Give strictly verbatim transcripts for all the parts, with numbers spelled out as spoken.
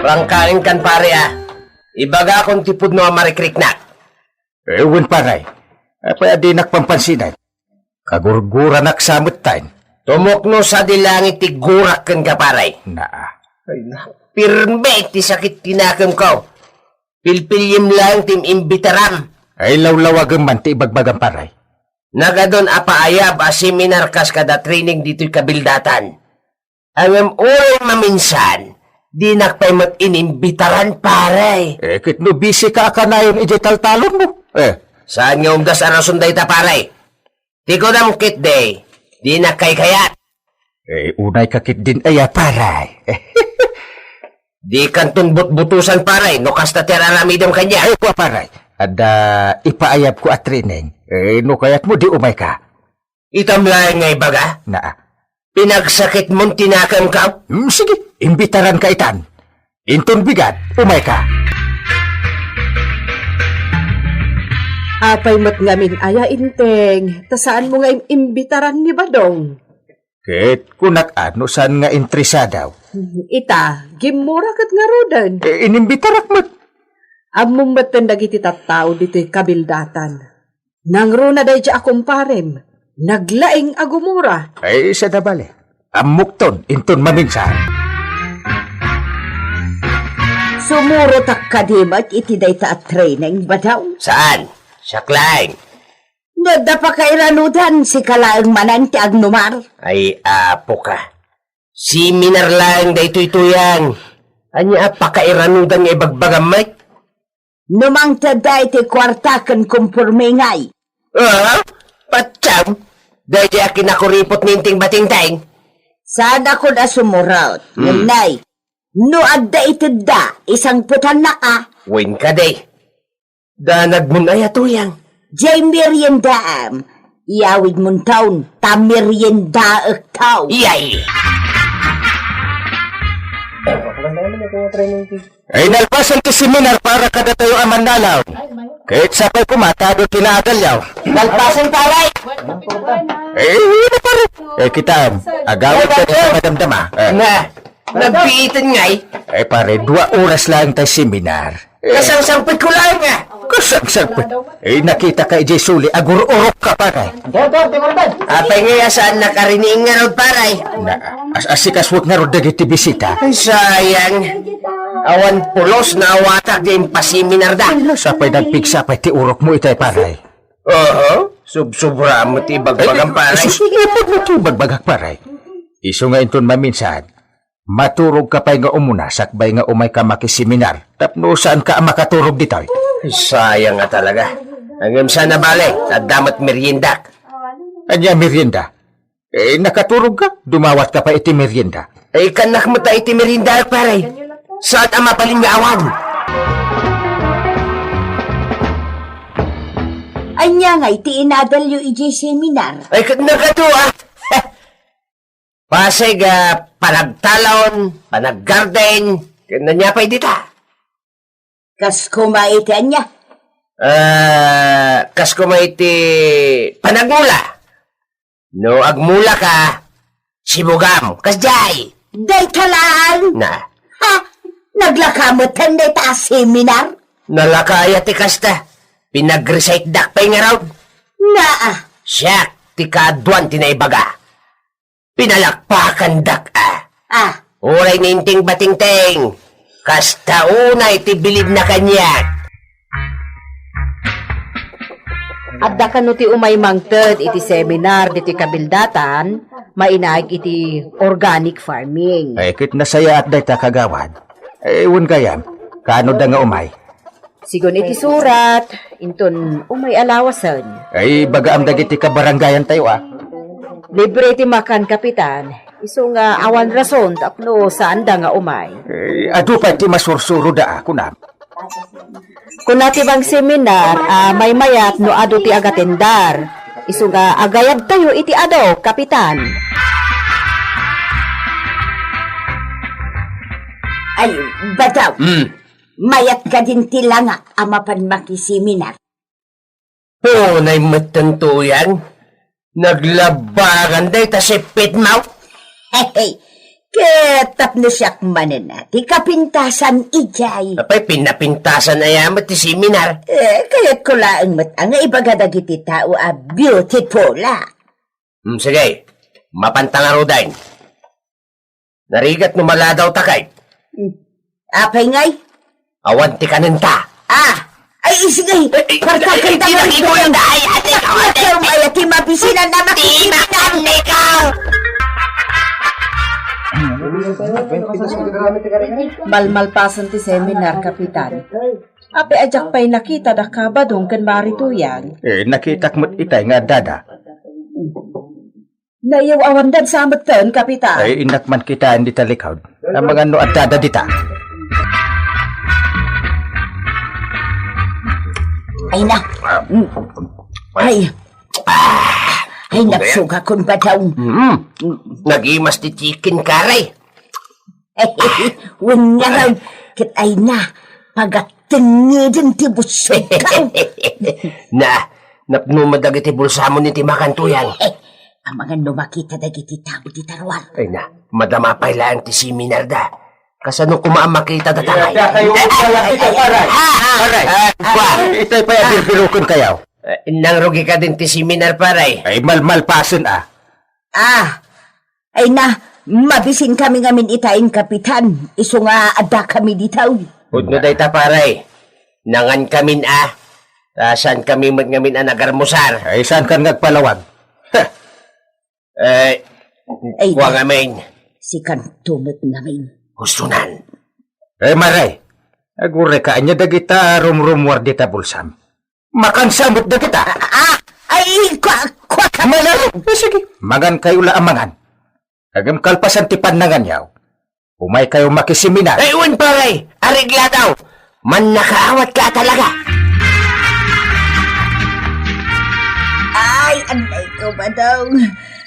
Rangkaenkan, pare, a. Ibagakon ti pudno a marikriknak. Eh, wen, pare. Apay a dinak pampansinan? Kagurguranak sa metten. Tumukno sadi langit ti gurak kenka, pare. Naa. Ay, na. Pirme ti sakit ti nakemko. Pilpiliem laeng ti imbitaram. Ay, lawlawagem man ti ibagbagam, pare. Nagadun a paayab a seminar kas kada training ditoy kabildatan. Ngem uray maminsan, dinak pay met inimbitaran, pare. Eh, ket no busy ka a kanayon idiay taltalonmo. Eh. Saan nga umdas a rason dayta, pare? Ti kunam ketdi, dinak kaykayat. Eh, unay ka ketdin aya, pare. Dikanton butbutusan, pare, no kasta ti ar-aramidem kaniak. Ay, kua, pare. Adda ipaayabko a training. Eh, no kayatmo, di umayka. Itam laeng nga ibaga? Naa. Pinagsakitmon ti nakemko? Hmm, sige, imbitaranka itan. Inton bigat, umayka. Apay met ngamin aya, Enteng, ta saanmo nga im-, imbitaran ni Badong? Ket kunak a no saan nga interesado. Hmm, ita, gimmura ket ngaruden. Eh, inimbitarak met. Ammom metten dagiti tattao ditoy kabildatan. Nangruna daydiay a kumparem, naglaing a gumura. Ay, sada bale. Ammokton, inton maminsan. Sumurotak kadi met iti dayta a training, Badong? Saan? Siak laeng. No adda pakairanudan, sika laeng manen ti agnumar. Ay, apo ka. Seminar laeng daytoy, Tuyang. Ania a pakairanudan nga ibagbagam met? No mangtedda iti kuarta ken komporme ngay. Ah? Patsaw? Daydiay a kinakuripot ni Enteng Batingteng. Saanakon a sumurot. Hmm. Ngem nay, no adda itedda, isangpetannaka. Wen kadi. Danagmon aya, Tuyang? Jay meriendaam. Iyawidmonton, ta meriendaekto. Iyay! Ay, nalpasen ti seminar para kadatayo a mannalaw. Ket sapay koma ta adu ti naadalyo. Nalpasen, pare! Eh, wen, pare. Eh, kitaem, agawid tayo sa madamdama. Eh. Na, nagbiiten ngay? Eh, pare, dua oras laeng tay seminar. Eh. Kasangsangpetko laeng, a. Kasangsangpet? Eh, nakitaka idiay suli, agur-urok ka, pare. Apay ngay a saannak a riniing ngarud, pare? Na, as-asikasuek ngarud dagiti bisita. Ay, sayang. Awan pulos nga awatak diay impaseminarda. Ay, no, sapay nagpigsa pay ti urokmo itay, pare. Oho, subsobra met ti ibagbagam, pare. Ay, sus, ipudno ti ibagbagak, pare. Isu nga inton maminsan, maturogka pay nga umuna sakbay nga umayka makiseminar tapno saanka a makaturog ditoy. Sayang nga talaga. Ngem saan a bale, adda met meriendak. Ania merienda? Eh, nakaturogka? Dumawatka pay iti merienda. Eh, kannak met iti merienda, pare. Saan a mabalin nga awan? Ania ngay ti inadalyo idiay seminar? Ay, ket nagadu, a. Pasig, a, panagtalon, panaggarden, ken ania pay dita? Kas koma iti ania? A, kas koma iti panagmula. No agmulaka, sibugam. Kasdiay. Dayta laeng? Na. Ha? Naglaka metten dayta a seminar? Nalaka aya ti kasta. Pinagresitedak pay ngarud. Naa. Siak ti kaaduan ti naibaga. Pinalakpakandak a. Ah. Uray ni Enteng Batingteng, kasta unay ti bilibna kaniak. Adda kano ti umay mangted iti seminar ditoy kabildatan, mainaig iti organic farming. Ay, ket nasayaat dayta, kagawad. Eh, wen gayam, kaano da nga umay? Sigun iti surat, inton umay a lawasen. Ay, bagaam dagiti kabarangayantayo, a. Libre ti makan, Kapitan. Isu nga awan rason tapno saanda nga umay. Eh, adu pay ti masursuroda, a, kunam. Kuna ti bang seminar, a, maymayat no adu ti agatendar. Isu nga agayabtayo iti adu, Kapitan. Ay, Badong. Hmm. Mayat kadin ti langa a mapan makiseminar. Unay metten, Tuyang, naglabagan dayta sippitmo. Hey, ket tapno siak manen a ti kapintasan idiay. Apay, pinapintasan aya met ti seminar? Eh, kayatko laeng met a nga ibaga dagiti tao a beautiful, a. Hmm, sige. Mapanta ngaruden. Narigat no maladaw ta kay. Hmm. Apay ngay? Awan ti kanenta. Ah! Ay, sige! Ay, ay, partaken ta ay, nga ay, ito. Ay, ay, ay, ay, ay, ay, ay, ti mabisinan na makikita. Malmalpasen ti seminar, Kapitan. Apay a diak pay nakita da Kabadong ken Mari Tuyang? Eh, nakitak met itay nga addada. Naiyaw-awandan sa metten, Kapitan. Ay, innak man kitaen dita likod. Amangan no addada dita. Ay na. Mm. Ay. Ay, nagsugakon, Badong. Mm. Nagimas ti chicken curry. Wen ngarud, ket ay na, pagatengngeden ti busogko. Na, napno met dagiti bulsamon iti makan, Tuyang. Eh, amangan no makita dagiti tao ti taruar. Ay na, madama pay laeng ti seminar da. Kasano koma a makita da ta? Ay, ay, ay, ay, ay, ay, ay, ay, ay, ay, itay pay a birbiroken kayo. Eh, nangrugi ka din ti seminar, pare. Ay, malmalpasen, ah. Ah, ay na, mabisin kami ngamin itaen, Kapitan, isu nga adda kami ditaw. Pudno dayta, pare. Nangan kamin a. Ta saan kami met ngamin a nagarmusar. Ay, saan kan nga agpalawag? Heh. Eh, ay, kua na. Ngamin. Sikanto met ngamin. Gusto nan. Eh, Mare, aguray ka, anya dagita rumrumuar dita bulsam? Makansa met dagita? Ah, ah, ay, kua, kua ka. Malayo. Eh, sige, mangan kayo la a mangan. Agem kalpasan ti pannanganyaw. Umay kayo makiseminar. Ay, wen, pare, aregladaw. Mannakaawat ka talaga. Ay, anday ko, Badong.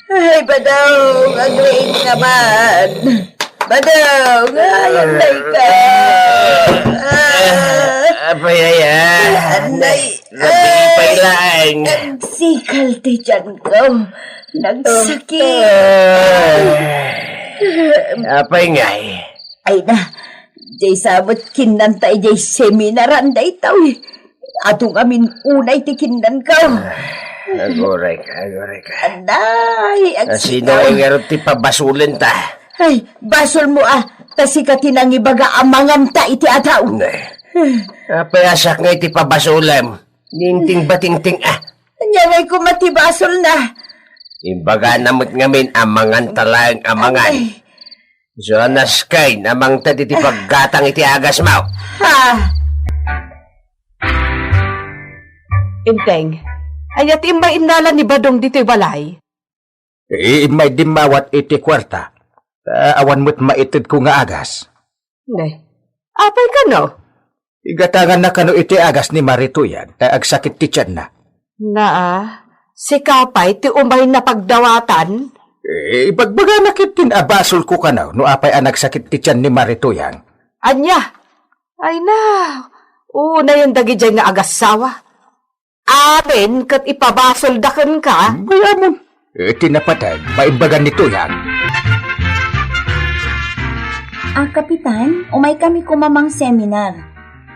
Ay, Badong, agriing ka man. Badong, ay, anday ka. Ah. Apay aya? Anday. Napipay laeng. Nagsikal ti tiyan ko. Nagsakit. Ah. Apay ngay? Ay na, jay sabet kinnanta idiay seminaran daytoy. Adu ngamin unay ti kinnanko. Ah, aguray ka, aguray ka. Anday, agsitaw. Sino ngarud ti pabasolenta? Ay, basolmo a, ta sika ti nangibaga a manganta iti adaw. Ne. Apay a siak nga iti pabasolem? Ninting batingting, ah. Ania ngay koma ti basolna? Imbagana met ngamin a manganta laeng a mangan. Ay. Isu a naskay a mangted iti paggatang iti agasmo. Ha? Enteng, ania ti immay innala ni Badong ditoy balay? Immay dimmawat iti kuarta. Ta awan met maitedko nga agas. Ne, apay kano? Igatanganna kano iti agas ni Mari Tuyang ta agsakit ti tianna. Naa, sika pay ti umayna pagdawatan? Eh, ibagbagana ketdin a basolko kano no apay a nagsakit ti tian ni Mari Tuyang. Ania? Ay na, unayen dagidiay nga agassawa. Amin ket ipabasolda kenka. Bay-amon. Iti napateg, maimbagan ni Tuyang. A, Kapitan, umay kami koma mangseminar.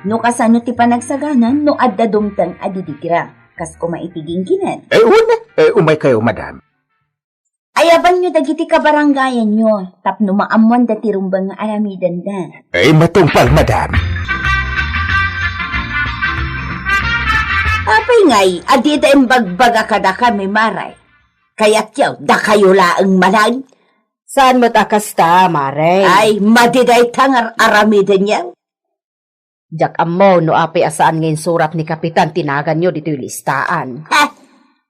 No kasano ti panagsaganan no adda dumteng a didigra, kas koma iti ginggined. Eh, wen, eh, umay kayo, madam. Ayabanyo dagiti kabarangayanyo tapno maammoanda ti rumbeng nga aramidenda. Ay, matungpal, madam. Apay ngay, a dida imbagbaga kadakami, Mare? Kayatyo, dakayo laeng manen? Saan met a kasta, Mare? Ay, madi dayta nga ar-aramidenyo. Diak ammo no apay a saan nga insurat ni Kapitan ti naganyo ditoy listaan. Ha?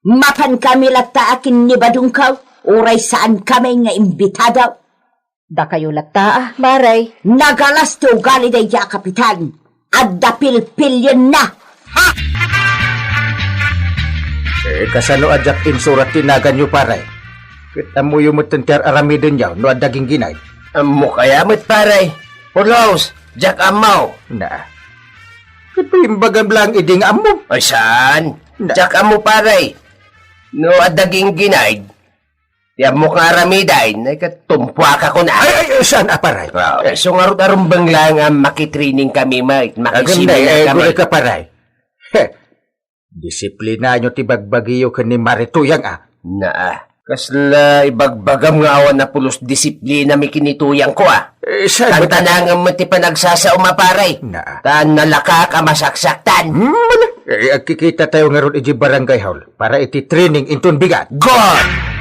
Mapankami latta a ken ni Badongko, uray saankami nga imbitado. Dakayo latta, a, Mare. Nagalas ti ugali daydiay a Kapitan. Adda pilpilienna. Ha? Eh, kasano a diak insurat ti naganyo, pare? Ket ammoyo metten ti ar-aramidenyo no adda gingginay. Ammok aya met, pare? Pulos, diak ammo. Na. Ket imbagam laeng idi nga ammom. Ay, saan? Na. Diak ammo, pare. No adda gingginay, Ti ammok nga aramiden, ay, ket tumpuak a kuna. Ay, ay, ay, saan a, paray? Ah, isu ngarud a rumbeng laeng a makitraining kami met, aganda, makiseminar eh, kami. Guri ka, paray. He, disiplinayo ti bagbagiyo ken ni Mari Tuyang, a. Naa. Kasla ibagbagam nga awan a pulos disiplinami ken ni Tuyangko, a. Eh, saan met a- Tantanangem met ti panagsasaom a, paray. Naa. Ta nalakaak a masaksaktan. Hmm, bala. Eh, agkikitatayo ngarud idiay barangay hall para iti training inton bigat. Good!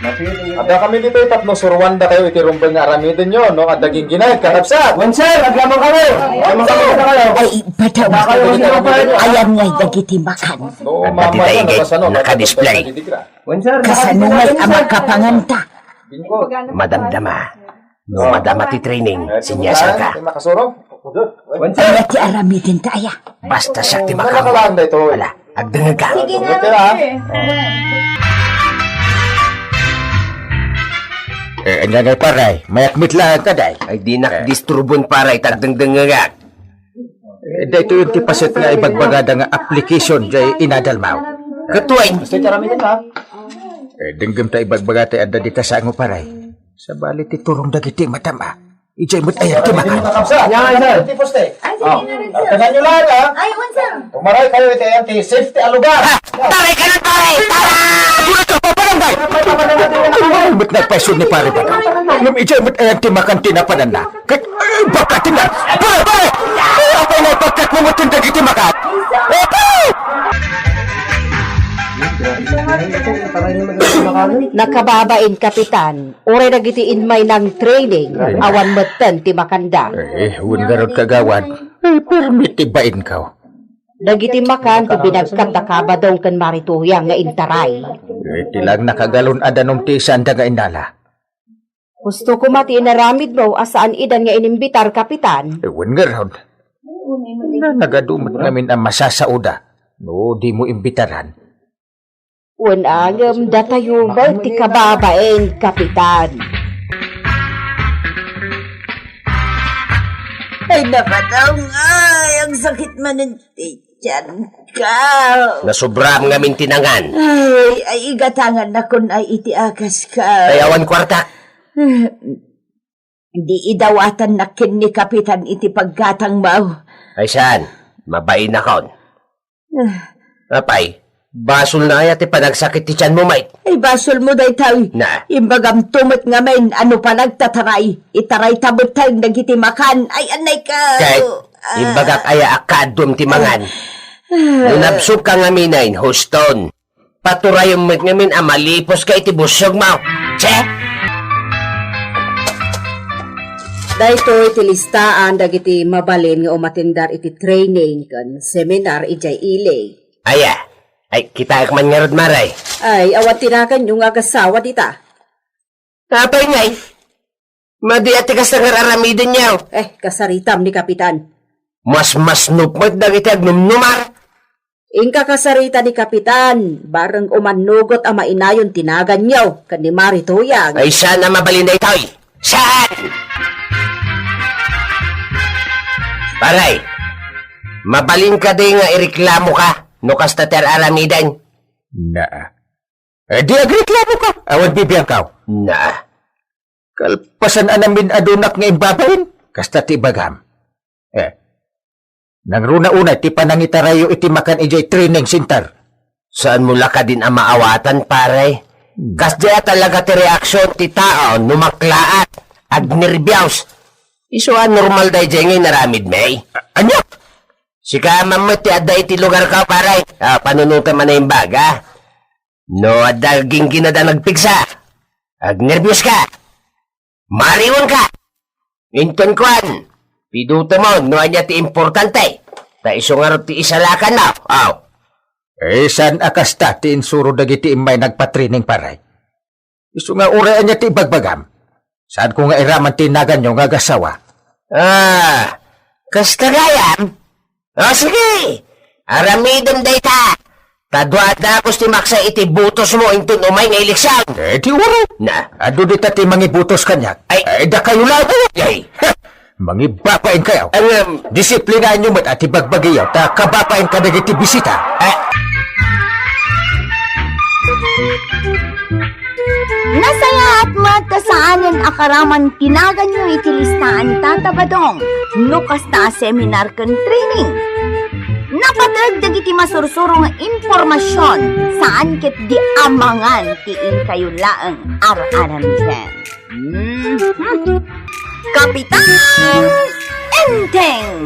Adda kami ditoy tapno suruandakayo iti rumbeng nga aramidenyo, no? Adda gingginay, kakabsat. Wen, sir, agyaman kami. Agyaman kami. Ay, badaw. Ayan ngay dagiti makan. No, adda dita igay, nakadisplay. Wen, sir, kasano ngay a makapanganta? Madamdama. No, madama ti training, sinyasar ka. Wen, sir. Aya ti aramiden ta aya. Basta siak ti makam. Ala, agdengngeg ka. Sige, agdengngeg ka, ha? Eh, ania ngay, paray? Mayat met laeng ka, day. Ay, dinak disturbon, paray, ta agdengdengngegak. Eh, daytoy ti paset nga ibagbagada nga application jay inadalmaw. Ket wen. Eh, denggem ta ibagbaga ti adda dita sango, paray. Sabali ti turong dagiti matam, a. Idiay met ayan ti makan. Yan, sir. Ay, sige, sir. Tagaan nyo lahat, ha? Ay, wen, sir. Umaray kayo iti ayan ti safety a lugar. Taray ka na, taray! Taray! Ano ka, papanangay? Ano met nagpaiso ni pare ba? Ngem idiay met ayan ti makan ti napananna. Ket, eh, bakatin na. Pare, pare! Apay nga ipagkat mo met dagiti makan? Apay! Nakababain, Kapitan. Uray dagiti immay nang training, ay, awan metten ti makanda. Eh, wen ngarud, kagawad. Eh, permi ti bainko. Dagiti makan ti binagkat da Kabadong ken Mari Tuyang nga intaray. Eh, ti lang nakagalon a danum ti saanda nga innala. Husto koma ti inaramidmo a saan idan nga inimbitar, Kapitan. Eh, wen ngarud. Nanagadu met ngamin a masasaoda no dimo imbitaran. Wen, ngem datayo met ti kababain, Kapitan. Ay, napatawng, ay, ang sakit manen ti tiyan ko. Nasubraam ngamin ti nangan. Ay, ay, igatangannakon ay iti agas ko. Ay, awan kuarta. Di idawatannak ken ni Kapitan iti paggatangmo. Ay saan, mabainakon. Ah. Apay, basolna aya ti panagsakit ti tianmo, met? Ay, basolmo daytoy. Na. Imbagamto met ngamin a no panagtataray, itarayta met dagiti makan. Ay, anay ka. Ket, ah, imbagak aya a kaadum ti mangan. Ah. No nabsogka ngamin, huston. Paturayem met ngamin a malipuska iti busogmo. Che! Daytoy ti listaan dagiti mabalin nga umatendar iti training ken seminar idiay ili. Aya, ay, kitaek man ngarud, Mari. Ay, awan ti naganyo nga agasawa dita. Apay ngay? Madi a ti kasta nga ar-aramidenyo. Eh, kasaritam ni Kapitan. Masmasnop met dagiti agnumnumar. Inka kasarita ni Kapitan, bareng umannugot a mainayon ti naganyo ken ni Mari Tuyang. Ay, saan a mabalin daytoy? Saan? Pare, mabalin kadi nga ireklamoka no kasta ti ar-aramiden? Naa. Eh, di agreklamoka. Awan bibiangkaw. Na. Kalpasan a namin-adunak nga imbabain, kasta ti ibagam. Eh, nangruna unay ti panangitarayyo iti makan idiay training center. Saanmo la kadin a maawatan, pare? Hmm. Kasdiay a talaga ti reaksion ti tao no maklaat, agnerbios. Isu a normal daydiay nga inaramidmi. A-, ania? Sika man met ti adda iti lugarko, pare. Ah, panunotem a naimbag, ah. No adda ginggina da nagpigsa, agnerbios ka, mariwang ka. Inton kuan, pidutemon no ania ti importante, ta isu ngarud ti isalakanmo. Aw. Eh, saan a kasta ti insuro dagiti immay nagpatraining, pare? Isu nga uray ania ti ibagbagam? Saanko nga iraman ti naganyo nga agasawa? Ah, kasta gayam? O, sige! Aramidem dayta! Ta dua a dagus ti maksa iti butosmo inton umay nga eleksion! Eh, di uray! Na? Adu dita ti mangibutos kaniak. Ay. Eh, dakayo laeng! Ay! Mangibabain kayo! Ang, um, disiplinaanyo met a ti bagbagiyo, ta kababain kadagiti bisita! Ah. Nasayaat met ta saanen a karaman ti naganyo iti listaan, Tata Badong, no kasta a seminar ken training. Napateg dagiti masursuro nga impormasion, saan ket di amangan ti inkayo laeng ar-aramiden. Mhm. Kapitan Enteng!